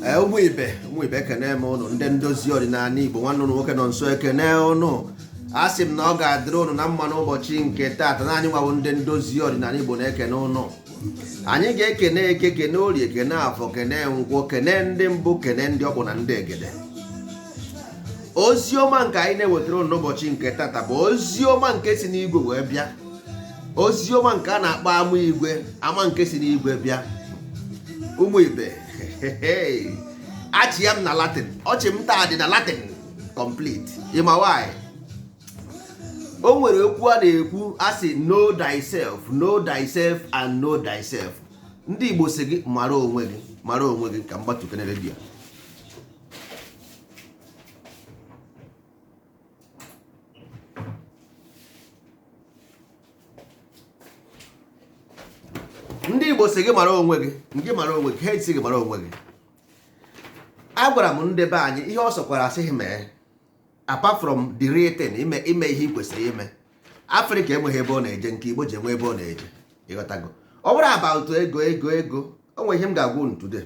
Ee, ụmụ ibe, ụmụ ibe, ekene m ụnụ. Ndị ndozi ọdịnala Igbo, nwanne ụnụ nwoke nọ nso ekene ụnụ. A sị m na ọ ga-adịrị ụnụ na mma n'ụbọchị nke taata, na anyị nwawo ndị ndozi ọdịnala Igbo na-ekene ụnụ. Anyị ga-ekene Eke, kene Orie, kene Afọ, kene Nkwọ, kene ndị mbụ, kene ndị ọkpụ na ndị egede. Ozi ọma nke anyị na-ewetara ụnụ n'ụbọchị nke taata bụ ozi ọma nke si n'igwe wee bịa, ozi ọma nke a na-akpọ ama igwe, ama nke si n'igwe bịa. Ụmụ ibe, achị ya m na Latin, ọchị m taa dị na Latin complete. Ịma why? O nwere okwu a na-ekwu, a sị know thyself, know thyself and know thyself. Ndị Igbo sị gị mara onwe gị, mara onwe gị. Ka m gbatukene redio. Ndị Igbo sị gị mara onwe gị, gị mara onwe gị. Ha sị gị mara onwe gị. Agwara m ndị be anyị, ihe ọ sọkwara asị mee, apart from the real thing, ime ihe ị kwesịrị ime, Afrịka enweghị ebe ọ na-eje, nke Igbo ji enwe ebe ọ na-eje. Ịghọtago? Ọ bụrụ about ego, ego, ego, o nwere ihe m ga-agwa unu today.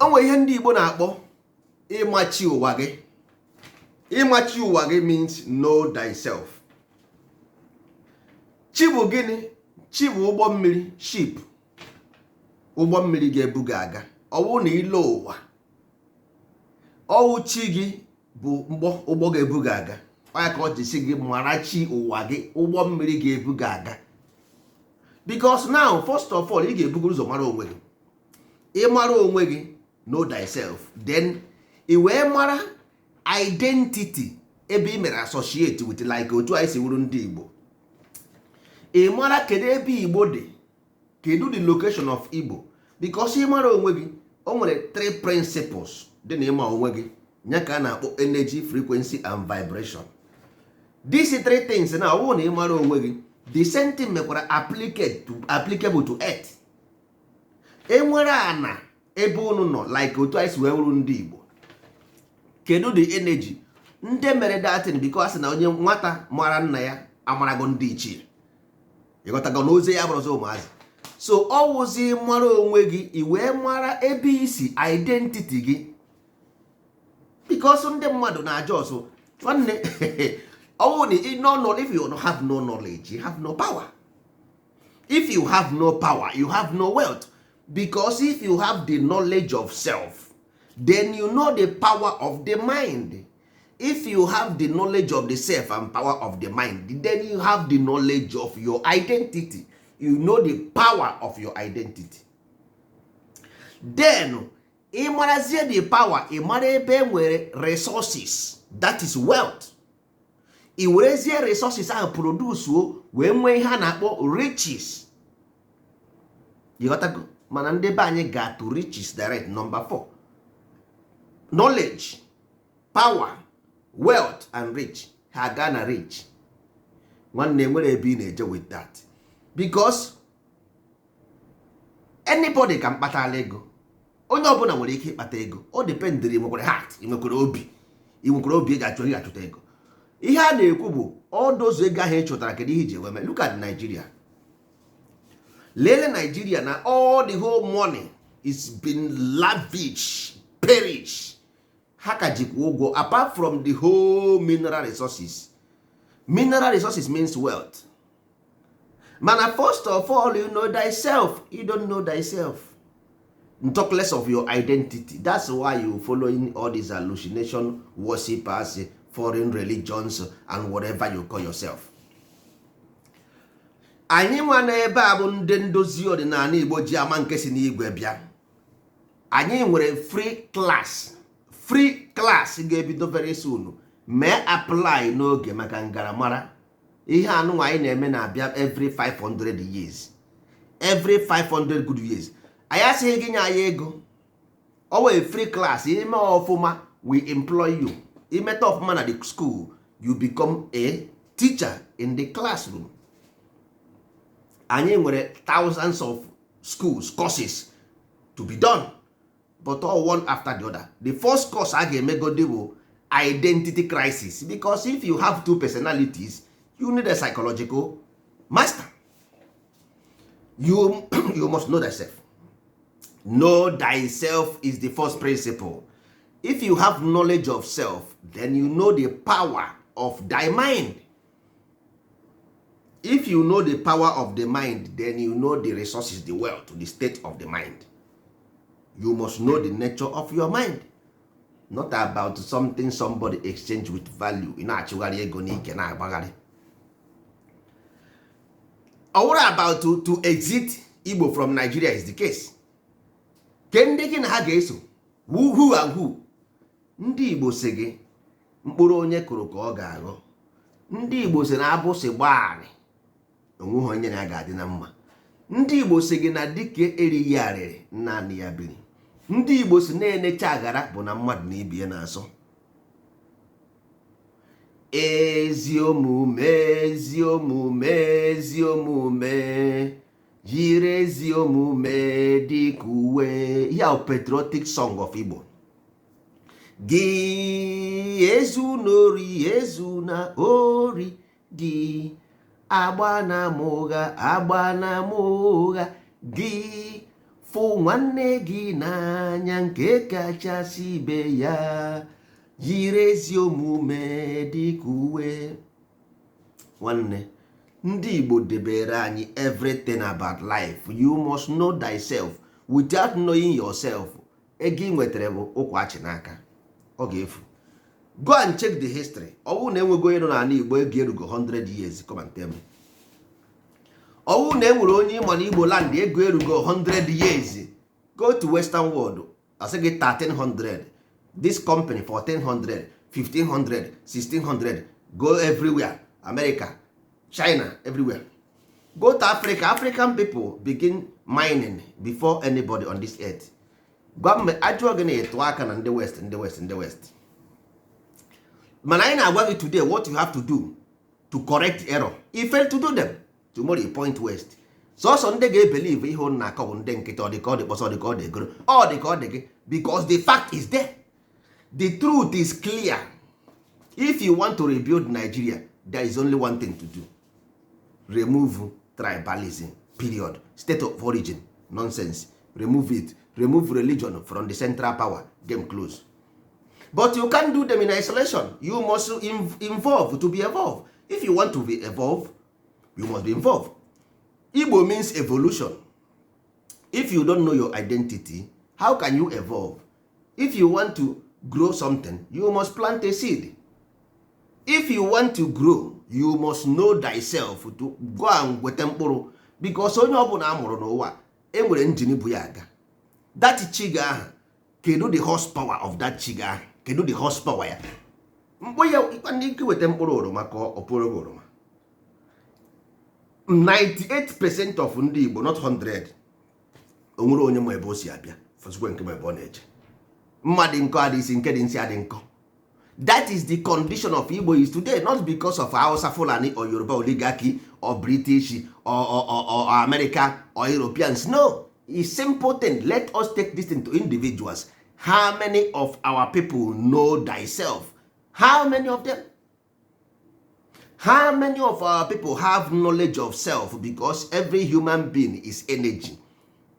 O nwere ihe ndị Igbo na-akpọ ịmachi ụwa gị. Ịmachi ụwa gị means know thyself. Chi bụ gịnị? Chi bụ ụgbọ mmiri, ship, ụgbọ mmiri ga-ebu gị aga. Ọwụ na ile ụwa, ọwụ chi gị bụ ụgbọ ga-ebu gị aga. Ọ ya ka ọ ji si gị mara chi ụwa gị, ụgbọ mmiri ga-ebu gị aga. Because now, first of all, ị ga-ebugoro ụzọ mara onwe gị. Ị mara onwe gị, know thyself, then ị wee mara identity ebe ị mere associate with, like otu anyị si wuru ndị Igbo. Ị mara kedu ebe Igbo dị, kedu the location of Igbo. Because ị mara onwe gị, o nwere three principles dị na ịma onwe gị, ya ka a na-akpọ energy, frequency and vibration. These three things na ọ bụrụ na ị mara onwe gị, the same thing mekwara applicable to earth. Enwere ana ebe unu nọ, like otu anyị si wee wuru ndị Igbo, kedu the energy ndị mere that thing? Because na onye nwata mara nna ya amarago ndị ichie. Ịghọtago na ozi ya bụrụzi ụmụazị. So ọ wụzi mara onwe gị, i wee mara ebe isi, identity gị. Because ndị mmadụ na-aja ọsọ, nwanne, ọwụ na no no if you have no knowledge, you have no power. If you have no power, you have no wealth. Because if you have the knowledge of self, then you know the power of the mind. If you have the knowledge of the self and power of the mind, then you have the knowledge of your identity, you know the power of your identity. Then ị marazie the power, ị mara ebe e nwere resources, that is wealth. Ị werezie resources ahụ produce wee nwee ihe a na-akpọ riches. Ịghọtago? Mana ndị be anyị ga to riches direct. Number 4, knowledge, power, wealth and rich. Ha gaa na rich. Nwanne, nwere ebe ị na-eje with that, because anybody ka mkpatala ego. Onye ọbụla nwere ike ịkpata ego. O dependịrị, ị nwekwara heart, ị nwekwara obi, ị nwekwara obi eji achọ ihe achụta ego. Ihe a na-ekwu bụ ọdozu ego ahụ ị chụtara, kedu ihe iji ewe mee? Look at Nigeria. Lele Nigeria na all the whole money is been lavish, perish. Ha ka jikwa ụgwọ, apart from the whole mineral resources. Mineral resources means wealth. Mana first of all, you know thyself. You don't know thyself, talk less of your identity. That's why you following all these hallucination, worshippers, foreign religions and whatever you call yourself. Anyị nwa n'ebe a bụ ndị ndozi ọdịnala Igbo ji ama nke si n'igwe bịa. Anyị nwere free class, free class ga-ebido very soon. Mee apply n'oge maka ngaramara. Ihe anụnwa anyị na-eme na-abịa every 500 years, every 500 good years. Anyị asịghị gị nye anyị ego. Ọ wee free class. Ime ọfụma, we employ you. Imeta ọfụma na the school, you become a teacher in the classroom. Anyị nwere thousands of schools, courses to be done, but all one after the other. The first course a ga-emegodi bụ identity crisis, because if you have two personalities, you need a psychological master. You must know thyself. Know thyself is the first principle. If you have knowledge of self, then you know the power of thy mind. If you know the power of the mind, then you know the resources, the wealth, the state of the mind. You must know the nature of your mind, not about something somebody exchange with value. Ị na-achụgharị ego n'ike, na-agbagharị. Ọ wụrụ about to exit Igbo from Nigeria is the case. Ke ndị gị na ha ga-eso, who and who? Ndị Igbo si gị, mkpụrụ onye kụrụ ka ọ ga-aghọ. Ndị Igbo si na abụsị gbaa anị, onweghị onye na ya ga-adị na mma. Ndị Igbo si gị na dike erighị arịrị, naanị ya biri. Ndị Igbo si na-enecha aghara bụ na mmadụ na ibe ya na-asọ. Ezi omume, ezi omume, ezi omume, jiri ezi omume dịka uwe. Ya patriotic song of Igbo. Gị ezu n'ori, ezu na ori, gị agba na ama ụgha, agba na ama ụgha, gị fụ nwanne gị n'anya nke kachasị ibe ya, jiri ezi omume dịka uwe. Nwanne, ndị Igbo debere anyị everything about life. You must know thyself. Without knowing yourself, ego ị nwetara bụ ụkwa achị n'aka, ọ ga-efu. Go and check the history. Ọ bụrụ na enwego onye nọ n'ala Igbo ego erugo 100 years, come and tell me. Ọ bụrụ na e nwere onye ịma na Igbo land ego erugo 100 years, go to Western world, asị gị 1300, this company 1400, 1500, 1600. Go everywhere, America, China, everywhere. Go to Africa. African people begin mining before anybody on this earth. Gwa m, ajụọ gị na ịtụ aka na ndị West, ndị West, ndị West. Mana anyị na-agwa gị today what you have to do to correct error. If fail to do them, tomorrow you point West. Sọsọ ndị ga-ebelieve ihe ụnụ na-akọ bụ ndị nkịtị. Ọ dị ka ọ dị kpọsọ, ọ dị ka ọ dị egoro, ọ dị ka ọ dị gị, because the fact is there, the truth is clear. If you want to rebuild Nigeria, there is only one thing to do: remove tribalism, period. State of origin nonsense, remove it. Remove religion from the central power. Game close. But you can't do them in isolation. You must involve to be evolved. If you want to be evolved, you must be involved. Igbo means evolution. If you don't know your identity, how can you evolve? If you want to grow something, you must plant a seed. If you want to grow, you must know thyself to go and weta mkpụrụ, because onye ọbụla a mụrụ n'ụwa enwere engine bụ ya aga. That chi gị ahụ, kedu the horsepower of that chi gị ahụ? Kedu the horsepower ya? Mkpụ ya ndị ike weta mkpụrụ oroma ka ọ pụrụ gị oroma. 98% of ndị Igbo, not 100, o nwere onye ma ebe o si abịa, fọzikwe nke ma ebe ọ na-eje. Mma dị nkọ adị isi, nke dị nsị adị nkọ. That is the condition of Igbo is today, not because of Hausa, Fulani or Yoruba oligarchy or British or America or Europeans. No, it's simple thing. Let us take this thing to individuals. How many of our people know thyself? How many of them? How many of our people have knowledge of self? Because every human being is energy.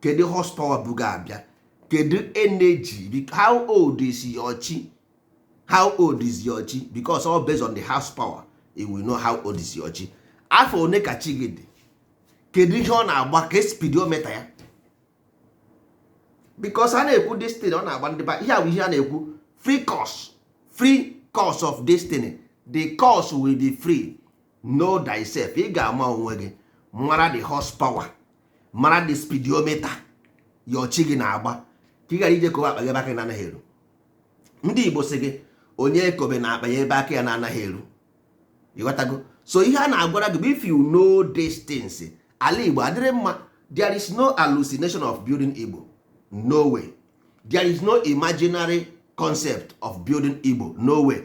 Kedu horsepower buga abịa? Kedu energy? How old is your chi? How old is your chi? Because all based on the horsepower, you will know how old is your chi. Afọ one ka chi gị dị? Kedu ihe ọ na-agba ka speedometer ya? Because a na-ekwu destiny, ọ na-agba ndị ba ihe a bụ ihe a na-ekwu free course, free course of destiny. The course will be free. Know thyself. Ị ga-ama onwe gị, mara the horsepower, mara the speedometer your chi gị na-agba, ka ị ghara ije kowe akpa gị ebe aka gị na-anaghị eru. Ndị Igbo sị gị, onye ekobe na akpa ya ebe aka ya na-anaghị eru. Ịghọtago? So ihe a na-agwara gị bụ, if you know these things, ala Igbo adịrị mma. There is no hallucination of building Igbo, no way. There is no imaginary concept of building Igbo, no way.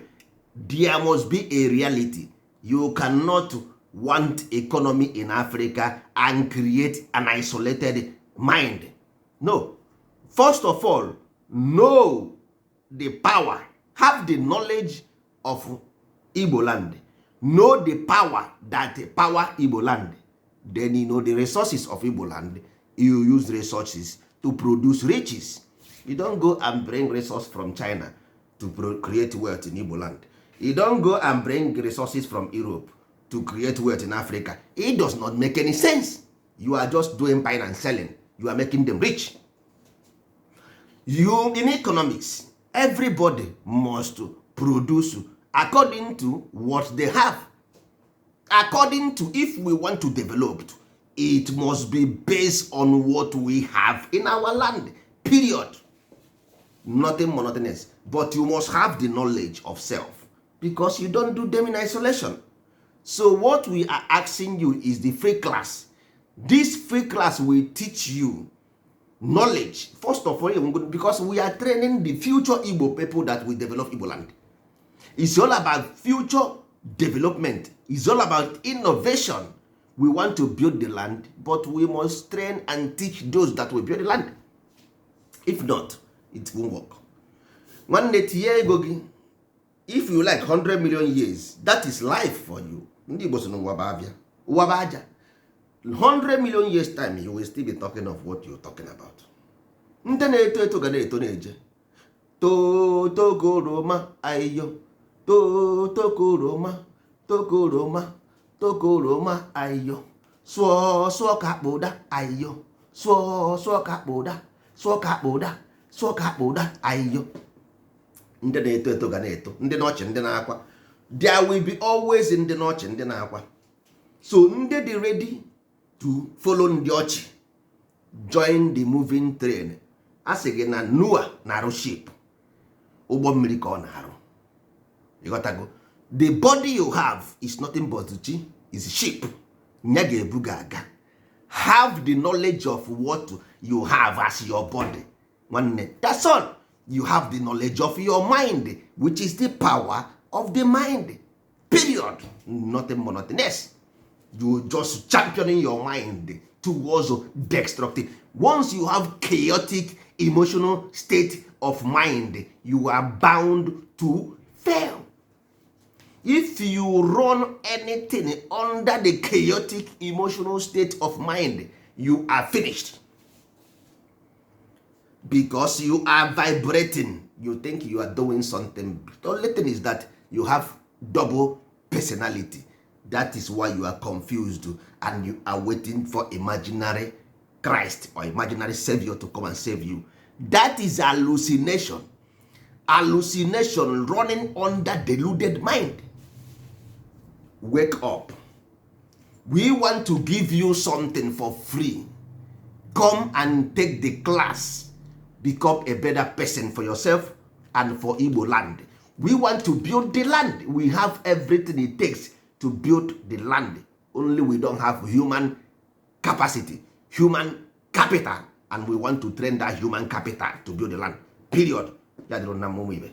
There must be a reality. You cannot want economy in Africa and create an isolated mind. No. First of all, know the power, have the knowledge of Igbo land, know the power that power Igbo land, then you know the resources of Igbo land. You use resources to to produce riches. You don't go and bring resource from China to create wealth in Igbo land. You don't go and bring resources from Europe to create wealth in Africa. It does not make any sense. You are just doing buying and selling. You are making them rich. You, in economics, everybody must produce according to what they have. According to, if we want to develop, it must be based on what we have in our land, period. Nothing more, nothing else. But you must have the knowledge of self, because you don't do them in isolation. So what we are asking you is the free class. This free class will teach you knowledge first of all, because we are training the future Igbo people that will develop Igbo land. It's all about future development. It's all about innovation. We want to build the land, but we must train and teach those that will build the land. If not, it won't work. Nwanne, tinye ego gị. If you like 100 million years, that is life for you. Ndị Igbo so na ụwa bụ abịa, ụwa bụ aja. 100 million years time, you will still be talking of what you're talking about. Ndị na-eto eto ga na-eto na-eje totokoroma ayo, totokoroma, tokoroma, tokoroma ayo, sụọ sụọ ka akpa ụda ayo, sụọ sụọ ka akpa ụda, sụọ ka akpa ụda, sụọ ka akpa ụda ayo. Ndị na-eto eto ga na-eto, ndị n'ọchị, ndị na-akwa. There will be always ndị n'ọchị, ndị na-akwa. So ndị dị ready to follow ndị ọchị, join the moving train. A sị gị na Noah na-arụ ship, ụgbọ mmiri ka ọ na-arụ. Ịghọtago? The body you have is nothing but chi, is ship nya ga-ebu gị aga. Have the knowledge of what you have as your body. Nwanne, that's all. You have the knowledge of your mind, which is the power of the mind, period. Nothing more, nothing else. You just championing your mind towards destructive. Once you have chaotic emotional state of mind, you are bound to fail. If you run anything under the chaotic emotional state of mind, you are finished, because you are vibrating. You think you are doing something. The only thing is that you have double personality. That is why you are confused and you are waiting for imaginary Christ or imaginary savior to come and save you. That is hallucination, hallucination running under deluded mind. Wake up. We want to give you something for free. Come and take the class. Become a better person for yourself and for Igbo land. We want to build the land. We have everything it takes to build the land. Only we don't have human capacity, human capital, and we want to train that human capital to build the land, period. Ya dịrị na mmụmụ ibe.